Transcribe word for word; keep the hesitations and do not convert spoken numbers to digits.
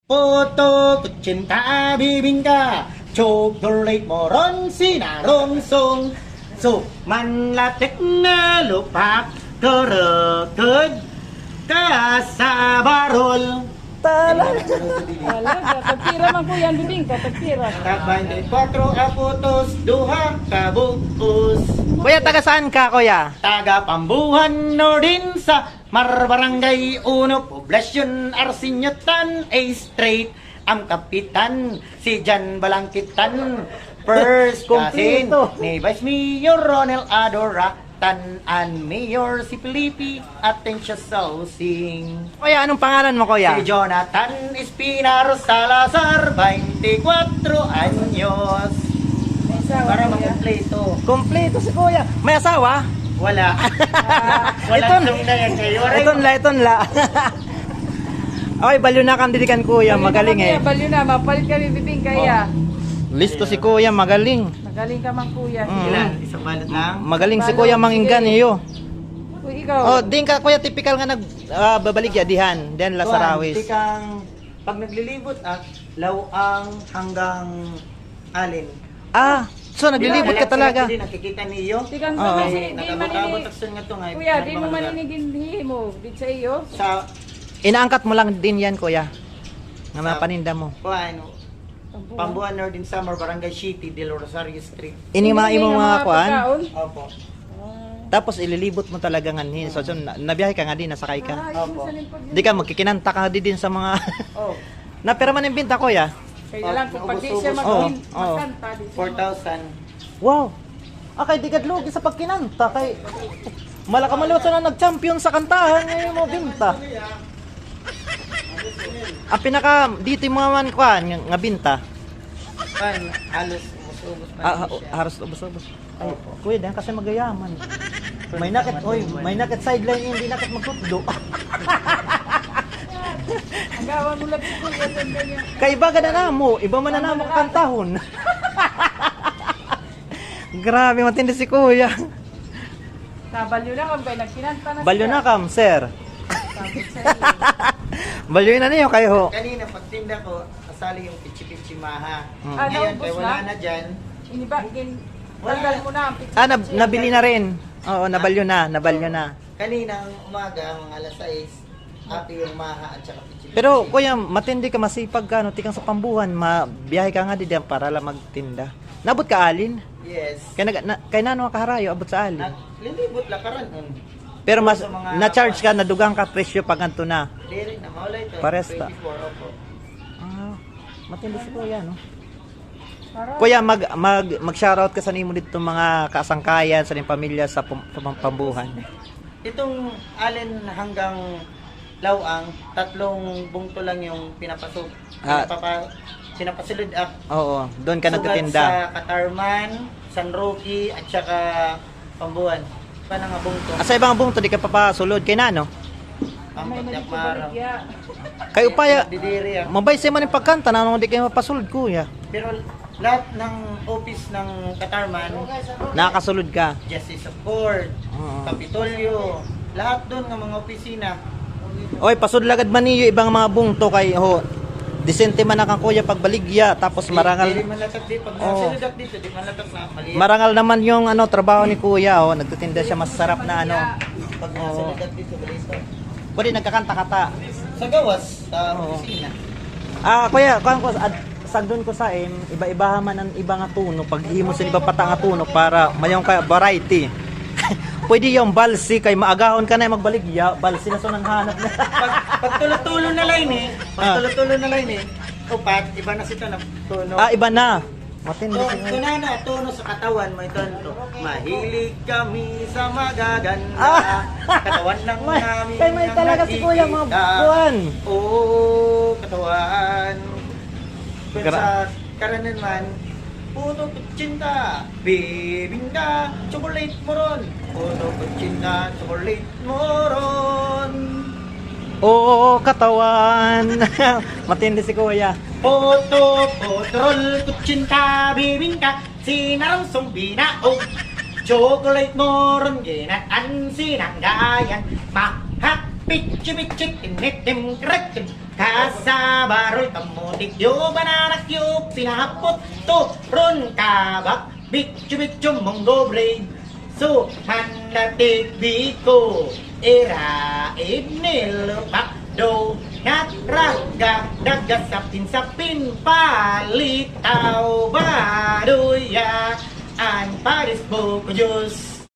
Puto, kutsinta, bibingka, chocolate, moron, sinarungsong, suman, latik na lupa, kurukod, kasabarol. Tala. Talaga, tagpira man, kuya, an bibingka, tagpira? Tag baynte kwatro a putos, duha ka bug-os. Kuya, taga saan ka, kuya? Taga Pambuhan, Northern Samar, Barangay Uno, Poblacion Arsenio, Tan A Street. Ang kapitan, si Jan Balangkitan. First cousin ni Vice Mayor Ronel Adora. Tan-an Mayor si Felipe Atencio Sausing. Kuya, anong pangalan mo, kuya? Si Jonathan Espinar Salazar, baynte kwatro anyos. Para makumpleto. Kompleto si kuya. May asawa? Wala. Ah, wala iton, iton la, iton la. Ay, balyo na kam didi kan kuya, magaling eh. Balyo na, mapalit kami bibingka iya. Listo si kuya, magaling. Magaling ka man, kuya. Mm. Sige lang, isang balot lang. Magaling si kuya manginggan iyo. Uy, ikaw. Oh, diin ka, kuya, tipikal nga nag, ah, babaligya dihan, diyan la sa Rawis. Tikang pag naglilibot, ah, Laoang hanggang Allen. Ah, so naglilibot ka talaga. Nakikita niyo? Tikang sa may, di man ini, kuya, di mo man ini ginhimo, di sa iyo? Sa inaangkat mo lang din yan, kuya, nga mga paninda mo. Kuan, Pambuhan, Northern Samar, Barangay City, Del Rosario Street. Ini mga imo mga kuan? Opo. Tapos ililibot mo talaga nganhi. So, so na, nabiyahe ka ngadi, nasakay ka? Opo. Di ka magkikinanta ka ngadi din sa mga... Oh. Na, pero man ang binta, kuya? Kaya lang, kung pag di siya magkanta, di siya mag- Four thousand. Wow! Ah, kay di gad lugi sa pagkinanta, kay mala ka maliwat sa na nag-champion sa kantahan, ngayon mo binta. Ang pinaka, dito yung mga man, kuan, nga, nga binta. Kan, halos ubos-ubos pa siya. Ah, ha-, halos ubos-ubos. Ay, opo. Kuya, diyan kasi magayaman. May nakit, oy, may nakit sideline, hindi nakit magtutdo. Agawan mo lang si kuya, sandali. Kay iba ka na namo, iba man na namo kantahon. Grabe, matindi si kuya. Nabalyo na kam kay nagkinanta na siya. Balyo na kam, sir. Sabi sa iyo. Balyo na niyo kayo ho. Kanina, pagtinda ko, kasali yung pitsi-pitsi maha. Mm. Ah, ngayon, naubos na? Kaya wala na dyan. Iniba, gin-, tanggal mo na ang pitsi-pitsi. Ah, nab-, nabili na rin. Oo, nabalyo na, nabalyo na. Kanina, umaga, mga alas sais, Api yung maha at saka pitsi-pitsi. Pero, kuya, matindi ka, masipag ka, no? Tikang sa Pambuhan, mabiyahe ka nga didi para lang magtinda. Naabot ka Allen? Yes. Kay nag-, na, kay nano ka harayo, abot sa Allen? Naglilibot la karan, um. Pero mas, sa mga na-charge ka, nadugang ka presyo pag adto na? Diri na, maulay to. Pares ta. Twenty-four, opo. Ah, matindi si kuya, no? Kuya, mag, mag, mag-shoutout ka sa nimo didto mga kasangkayan, sa nimo pamilya sa Pam-, sa Pam-, Pambuhan. Itong Allen hanggang Laoang, tatlong bungto lang yung pinapaso-, ah, pinapapa-, pinapasulod ak. Oo, doon ka nagtitinda. Sugat sa Catarman, San Roque, at saka Pambuhan. Pa na nga bungto. Ah, sa ibang bungto, di ka papasulod kay nano? Ang pagdakmara. Kay upaya, mabay siya man yung pagkanta, nano di kayo mapasulod, kuya? Pero lahat ng office ng Catarman, nakakasulod ka? Justice of Court, oo. Kapitolyo, lahat doon ng mga opisina. Oy, pasud lagad man niyo ibang mga bungto kay, ho, disente man na kan kuya pagbaligya, tapos marangal. Diri man latak di, pag nasulod ak dito, di man latak na mali. Marangal naman yung, ano, trabaho ni kuya, oh, nagtitinda siya, masarap na, ano. Pag nasulod ak dito, balita. Pwede nagkakanta ka ta. Sa gawas, sa opisina. Ah, kuya, kuan ko, ad-, sagdon ko sa im, iba-ibaha man an iba nga tono, paghimo sa iba pata nga tono para mayon ka variety. Pwede yung balsi kay maagahon ka na yung magbaligya, balsi na so nanghanap na. Pag, pag tulo-tulo na la ini, pag tulo-tulo na la ini, upat, iba na sito na tono. Ah, iba na. Matindi siguro. Tunana, tono sa katawan, may tonto. Mahilig kami sa magaganda. Ah. Katawan ng namin kay may talaga si kuya mga kuan. Oo, katawan. Kung sa karanan man, puto kutsinta, bibingka, chocolate moron. Puto kutsinta, chocolate moron. Oo, katawan. Matindi si kuya. Puto, putrol, kutsinta, bibingka, sinarungsong binaog, chocolate moron, ginat-an sinanggayan, maha, pitsi-pitsi, tinitim, kiritim, Kasabarol, kamotik, yo, banana cue, pinahapot, turon, kabak, bitsu-bitsu, mango bread. So, manda tikbi ko, ira, idni, lupak, donut, raga, daga, sapin-sapin, palitaw, baduya, an paris buko juice.